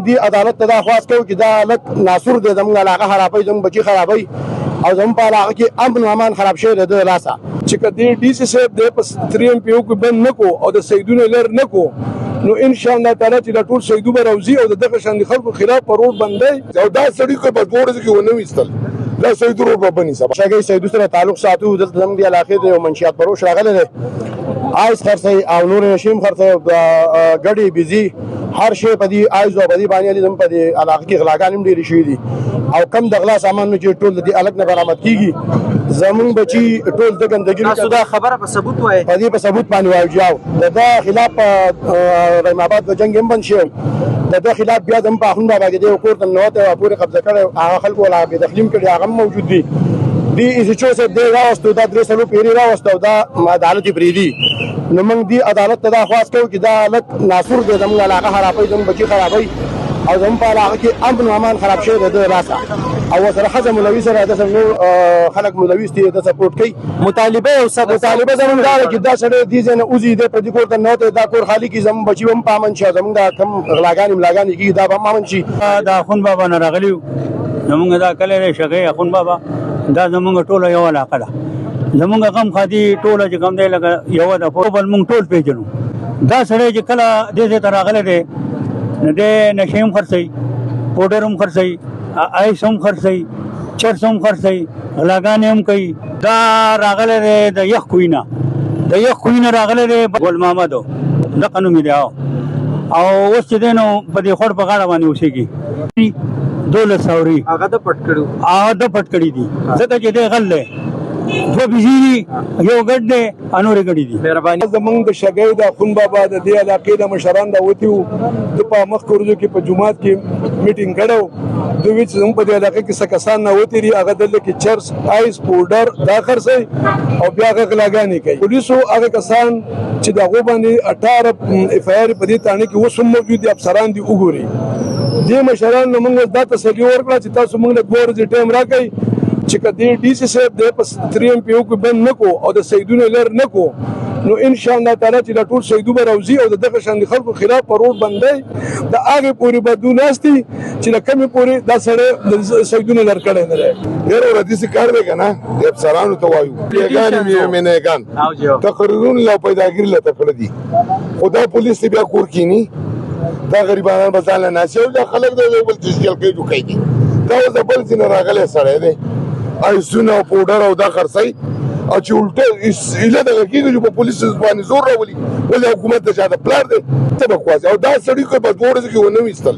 دی عدالت ته دا خواست کوو چې دا هلک ناسور دی، زموږ علاقه خرابوي، زموږ بچي خرابوي او زموږ په علاقه کې امن او امان خراب شوی دی د ده لاسه. چې که دې ډي سي صاحب دی په 3 ایم پي او کې بند نه کو او د سیدونو لر نه کو، نو ان شاء الله تعالی چې دا ټول سیدو به راوځي او د دغه شان خلکو خلاف په روډ بندي. او دا سړی که په 2 ورځو کې ونه ویستل، دا سیدو روډ به بني سبا. شګۍ سیدو سره تعلق ساتو. دلته زموږ د علاقې د یو منشیات فروش راغلی دی، آیس خرڅوي او نور نشیم خرڅوي، ګډې بيزي هر شی په دې آیز او په دې باندې. زموږ په دې علاقه کې غلاګانې هم ډېرې شوې دي او کم د غلا سامان چې ټول د دې هلک نه برآمد کیږي. زمونږ بچي ټول د ګندګي. تاسو دا خبره په ثبوت وایي؟ په دې په ثبوت باندې وایو چې د ده خلاف په رحیم آباد په جنګ هم بند شوی. د ده خلاف بیا زموږ په اخوند بابا کې دی کور ته ننوتی او پورې قبضه کړی، هغه خلکو ولا بې دخلیم کړي، هغه هم موجود دي. دی ایس ایچ او صاحب دی راوستو، دا 3 څلور پیرې راوستو او دا عدالت یې پرېږدي. نو موږ دی عدالت ته دا خواست کوو چې دا هلک ناسور دی، زموږ علاقه خرابوي، زموږ بچي خرابوي او زموږ په علاقه کې امن او امان خراب شوی دی د ده لاسه او ورسره ښځه مولوي سره د نور خلک مولوي دي د سپورټ کوي. مطالبه او څه؟ مطالبه زموږ دا ده چې دا سړی دې ځای نه وځي، دی په دې کور ته ننوتی، دا کور خالي کړي، زموږ بچي به هم په امن شي او زموږ دا کوم غلاګانې ملاګانې کېږي دا به هم امن شي. د اخون بابا نه راغلي یو. زمونږ دا کلی دی شګۍ اخون بابا، دا زمونږ ټوله یو علاقه ده. زمونږ غم ښادي ټوله چې کوم دی لکه یوه ده، بل مونږ ټول پېژنو. دا سړی چې کله دې ځای ته راغلی دی، نو دی نشې هم خرڅوي، پوډر هم خرڅوي، آیس هم خرڅوي، چرس هم خرڅوي، غلاګانې هم کوي. دا راغلی دی د یخ کوی نه، د یخ کوی نه راغلی دی. ګل محمد دغه نوم یې دی او اوس چې دی نو په دې خوړ په غاړه باندې اوسېږي. 12 اوري هغه د پټ کړو؟ هغه د پټ کړی دي، ځکه چې دی غل دی. دوه بيزي دي، یو ګډ دی، نورې ګډې دي. مهرباني. زمونږ د شګۍ د اخون بابا د دې علاقې د مشران راوتي وو. د په مخکې ورځو کې په جومات کې میټینګ کړو. دوی چې زمونږ په دې علاقې کې څه کسان راوتي دي، هغه دلته کې چرس، آیس، پوډر دا خرڅوي او بیا هغه غلاګانې کوي. پولیسو هغه کسان چې د هغو باندې 18 اف آی آر په دې تاڼې کې اوس هم موجود دي، افسران دي وګوري. دې مشران نو موږ دا تسلي ورکړه چې تاسو موږ له 2 ورځې ټایم راکړئ، چې که دې ډي سي صاحب دی په 3 ایم پي او کې بند نه کو او د سیدونو لر نه کو، نو ان شاء الله تعالی چې دا ټول سیدو به راوځي او د دغه شان خلکو خلاف په روډ بندي. د هغې پورې به دو ناستي چې د کمې پورې دا سړی د سیدونو لر کړی نه دی. یاره ورته داسې کار دی که نه، د افسرانو ته وایو یګان مې مینېګان تقریرونه له پیداګیري له تکړه دي، خو دا پولیس بیا کور کینی، دا غریبانان به ځان له ناستي او دا خلک د یو بل تشکیل کوي کوي دي. دا اوس د بل ځای نه راغلی سړی دی، آیسونه او پوډر او دا خرڅوي او چې الټه ایله دغه کېږي چې په پولیس باندې زور راولي. ولې حکومت د چا د پلار دی؟ څه بکواس! او دا سړی که په 2 ورځو کې ونه ویستل